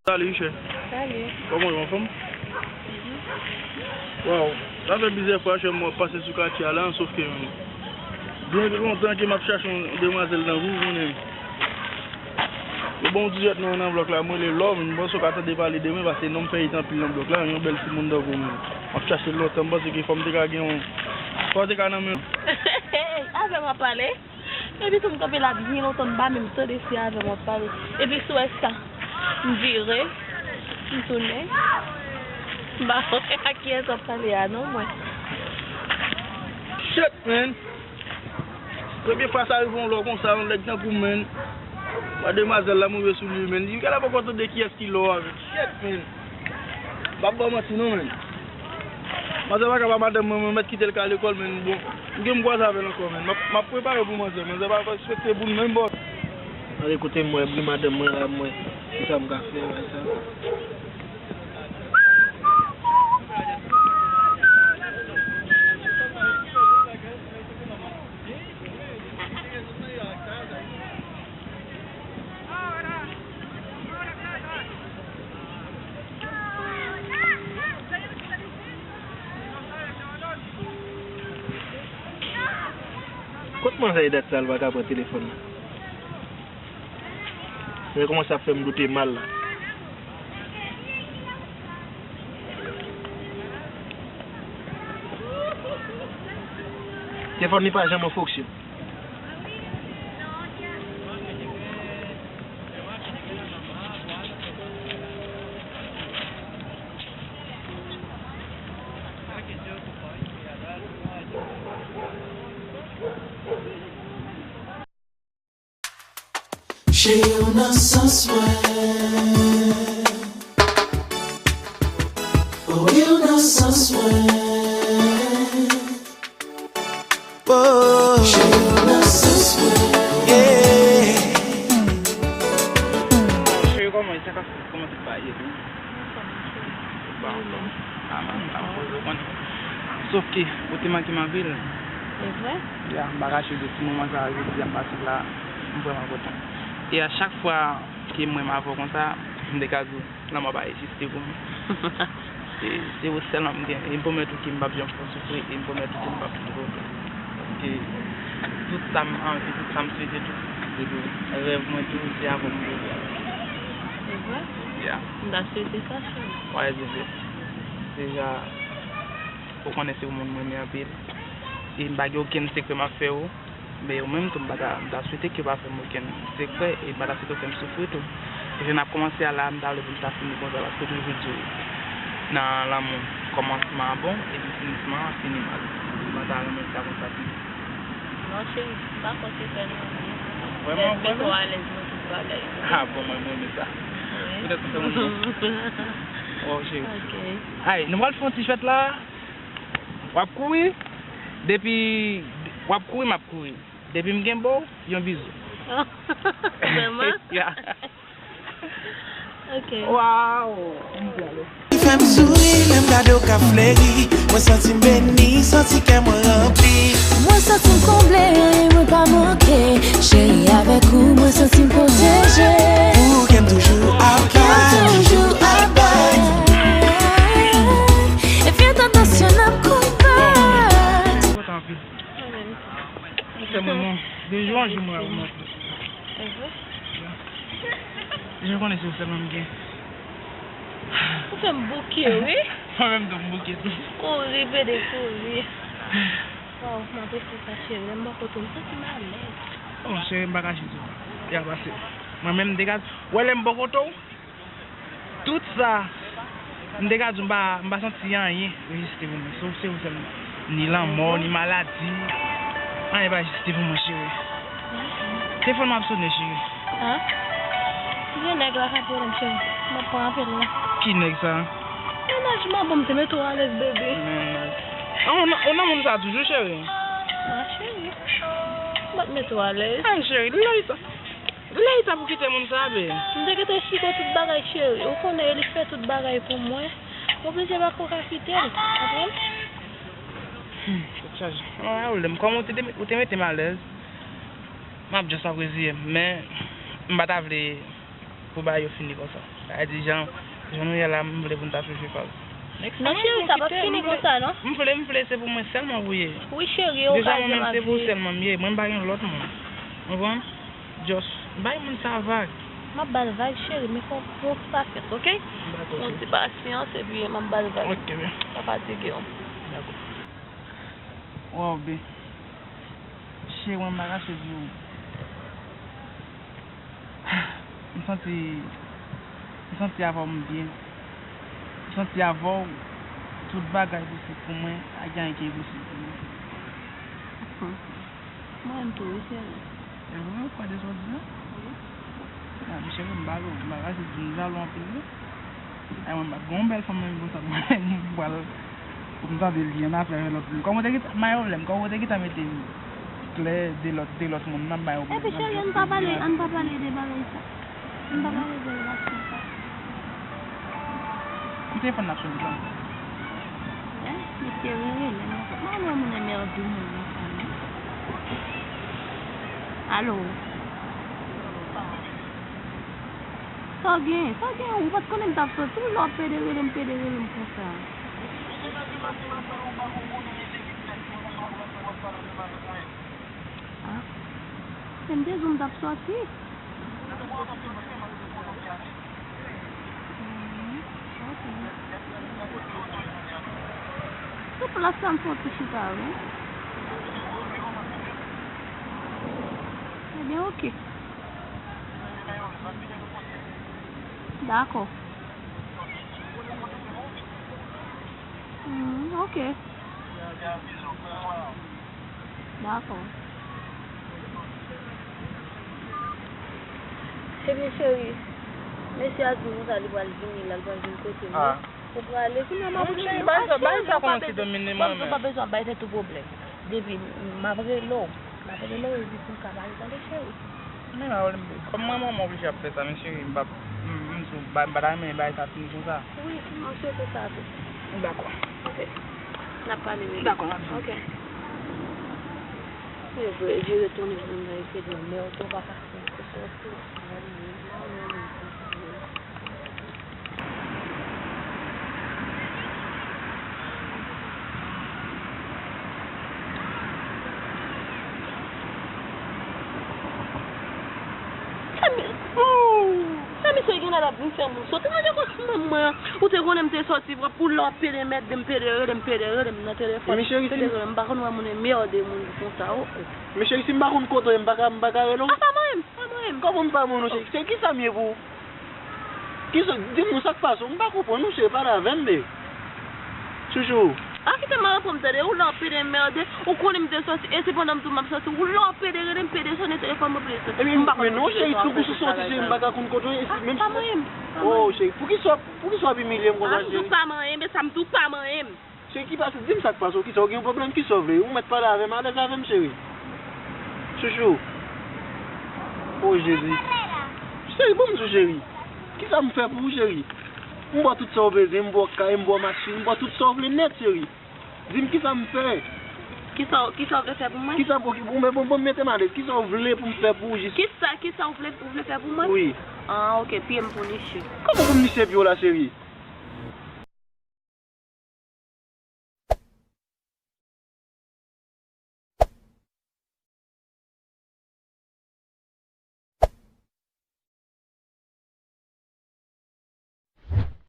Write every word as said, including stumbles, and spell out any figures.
Salut, chè. Salut. Kòman w ye, anfòm? Waw, sa fè plizyè fwa, chè, mwen pase sou katye a la, sòf ke byen lontan ke m ap chache yon demwazèl nan kou, konnen. Yo ban m dizuit non nan blòk la, m rele Love, m panse w ka tande pale de mwen, paske non m fè it anpil nan blòk la, yon bèl timoun tankou mwen. M ap chache l lontan, m panse ke fò m te ka gen yon, fò w te ka nan men. Avè m w ap pale? Epi tou m kanpe la byen lontan, m pa menm tande si avè m w ap pale. Epi sou wè sa, m vire, m tounen. M pa wè a kiyès w ap pale a non, mwen. Shit, man! Premye fwa sa rive yon lò konsa, yon nèg tankou m, man. Wè demwazèl la, move sou li, man. Li genlè poko tande kiyès ki lò avèk. Shit, man! M p ap ba w manti non, man. Manzè pa ka ba madanm mwen, mwen mèt kite l ka lekòl, man. Bon, m gen m kwaze avè l ankò, man. M ap, m ap prepare pou manzè. Manzè pa respekte pou l menm, bò. Ann ekoute m wè, bri madanm mwen la, mwen. Kisa m ka fè, wè sa? Kot manzè e dat sa l pa ka pran telefòn nan? Sa kòmanse ap fè m doute mal la. Telefòn li pa janm an fonksyon. Cheri, ou nan sans mwen. O wi, ou nan sans mwen. Oh. Cheri, ou nan sans mwen. Yeah. Cheri, kòman, sa ka, kòman tout bagay ye? Bon, bon. Ah, man, m pa poze w konnen. Sòf ke, ou te manke m anpil. Se vre? Ya, m pa kache w, ti moman sa a, jodi a m pase la, m vrèman kontan. E a chak fwa ke m wè m avè w konsa, m te ka di w, lanmò pa egziste pou mwen. Se, se ou sèlman m gen. E m pwomèt ou ke m p ap janm fè w soufri, e m pwomèt ou ke m p ap kite w. Paske tout sa m anvi, tout sa m swete, tout rèv mwen tou, se avè w m jodi a. Se vre? Ya. M ta swete sa, cheri. Wè, se vre. Deja, ou konnen se yon moun mwen renmen anpil. E m pa gen okenn sekrè m ap fè w. Men ou menm tou, m pa ta, m ta swete ke w pa fè m okenn sekrè, e m pa ta swete w fè m soufri tou. E jan n ap kòmanse a la, m ta vle pou n ta fini konsa, paske toujou di w, nan lanmou, kòmansman an bon, epi finisman an fini mal. M pa ta renmen sa konsa tou. Non, cheri, m pa kwè se fè nou anyen. Vrèman, vrèman? Mete w alèz nan tout bagay. Ah, bon, mwen, mwen renmen sa. Wi. Poutèt ou fè moun bon. Waw, cheri. Ok. Ay, nou pral fè yon ti fèt la. W ap kouri. Depi w ap kouri, m ap kouri. Depi m gen bo, yon bizou. Vrèman? Ya. Ok. Waw. Ann pral. Li fè m souri, lè m gade w k ap fleri. Mwen santi m beni, santi kè mwen ranpli. Mwen santi m konble, anyen mwen pa manke. Cheri, avèk ou, mwen santi m pwoteje. Pou kè m toujou ap bat. Kè m toujou ap bat. E fyète nasyonal ap konbat. Kontan anpil. Mwen menm tou. Ou fè mwen bon. De jou an jou, mwen ap monte. E vre? Deja konnen se ou sèlman m gen. Ou fè m bouke, wi. Mwen menm tou, m bouke tou. Kouri, pede kouri. Waw, m apresye sa, cheri. Lè m bò kote w, m santi m alèz. Oh, cheri, m pa kache tou. Ya pase. Mwen menm, m te gad. Wè, lè m bò kote w, tout sa, m te ka di w m pa, m pa santi anyen egziste pou mwen. Se, se ou sèlman. Ni lanmò, ni maladi. Anyen pa egziste pou mwen, cheri. Telefòn m ap sonnen, cheri. Ah? Gen nèg la k ap rele m, cheri. M ap pran apèl la. Ki nèg sa? Mennaj m an, bon, m te mete w alèz, bebe. Mennaj. Ah, ou nan, ou nan moun sa toujou, cheri? Ah, cheri. M ap mete w alèz. Ay, cheri, lè sa. Lè sa pou kite moun sa, be. M te gentan esplike w tout bagay, cheri. Ou konnen li fè tout bagay pou mwen. Oblije pa ko ka kite l, konprann? Hmm, tèt chaje. Mwen, ou lè m, kòman ou te, ou te mete m alèz? M ap just ap reziye m, men m pa ta vle pou bagay yo fini konsa. Sa vle di, jan, jan nou ye la, m vle pou n ta toujou viv. Next time, cheri, sa p ap fini konsa, non. M vle, m vle se pou mwen sèlman pou ye. Wi, cheri, e okazyon m ap viv. Deja mwen menm se pou ou sèlman m ye. Mwen m pa gen lòt moun. Ou konprann? Just bay moun sa vag. M ap ba l vag, cheri, men fò, fò sa fèt, oke? Dakò, cheri. Yon ti pasyans, epi m ap ba l vag. Oke, byen. Pa fatige w. Dakò. Waw, be. Cheri, mwen m pa kache di w. M santi, m santi avè w m byen. M santi avè w tout bagay posib pou mwen, pa gen anyen ki enposib pou mwen. Mwen menm tou, wi, cheri. E vre, ou kwè de sa w di a? Wi. Ah, men cheri, m pa, m pa kache di w, m jalou anpil, wi. Ay, mwen, m pa t gen yon bèl fanm nan men konsa, mwen, m pral, pou m tande l gen afè avè lòt moun. Kòman w te gentan, m pa gen pwoblèm, kòman w te gentan mete m klè de lòt, de lòt moun nan, m pa gen pwoblèm. Epi, cheri, ann pa pale, ann pa pale de bagay sa. Ann pa pale de relasyon sa. Ki telefòn n ap sone la? Eh, mesye rele, men mwen pa wè moun nan mède moun nan sa, non. Alo? Sa w gen? Sa w gen? Ou pa t konnen m t ap soti, ou lè w ap pede rele m, pede rele m konsa. Ah. Men m te di w m t ap soti. Mhm. Ok. Sou plas la m fè yon ti chita, wi. Ebyen, ok. Dakò. Hmm, ok. Dakò. Ebyen, cheri, mesye a di w konsa li pral vini la, li pral vin kote m wi. Ah. Ou prale, kounye a m ap rele w. Cheri, bay sa, bay sa kòm yon ti domine mwen menm. Ou pa bezwen bay tèt ou pwoblèm. Depi m ap rele w, m ap rele w epi pou m ka pale, tande, cheri. Men, kòm mwen, mwen oblije ap fè sa, men cheri, m p ap, m, m di w, m pa, m pa ta renmen bagay sa fini konsa. Wi, mwen swete sa tou. Dakò. Ok. N ap pale, wi. Dakò, n ap di. Ok. Se vre, jere tounen vin nan efe de mè, ou pa pase, se sòti. Sa mi-, oh, sa misye gen la, l ap vin fè moun sot. Ou pa te konn manman, ou te konnen m te sòti, w ap pou lè w ap pede mède m, pede rele m, pede rele m nan telefòn, pede rele m, m pa konn wè moun enmède moun konsa, oh, oh. Men cheri, si m pa konn kote w ye, m pa ka, m pa ka rele w. A, pa mwen menm, pa mwen menm. Kòman m pa mwen menm, cheri? Cheri, kisa m ye pou ou? Kisa, di m non, sa k pase w? M pa konprann ou, cheri, pale avè m, be. Chouchou. A, kite m al reprann m tande, ou lè w ap pede mède, ou konnen m te sòti, e se pandan m tou m ap sòti, ou lè w ap pede rele m, pede sonnen telefòn mwen, pede sonnen. Ebyen, men non, cheri, tankou sou sòti, cheri, m pa ka konn kote w ye, menm si. A, pa mwen menm, pa mwen menm. Oh, cheri, poukisa, poukisa w ap imilye m konsa, cheri? A, m tou pa manyen, men sa m tou pa manyen m. Cheri, ki pase? Di m sa k pase w, kisa w gen yon pwoblèm, kisa w vle? Ou mèt pale avè m, alèz avè m, cheri. Chouchou. Oh, Jezi. Cheri, ban m di w, cheri. Kisa m fè pou ou, cheri? M ba w tout sa w bezwen, m ba w kay, m ba w machin, m ba w tout sa w vle nèt, cheri. Di m kisa m fè. Kisa, kisa w vle fè pou mwen? Kisa pou, pou mwen, bon, bon, mete m alèz. Kisa w vle pou m fè pou ou jis? Kisa, kisa w vle, ou vle fè pou mwen? Wi. Ah, ok, pye m pou niche. Kòman pou m niche pye w la, cheri?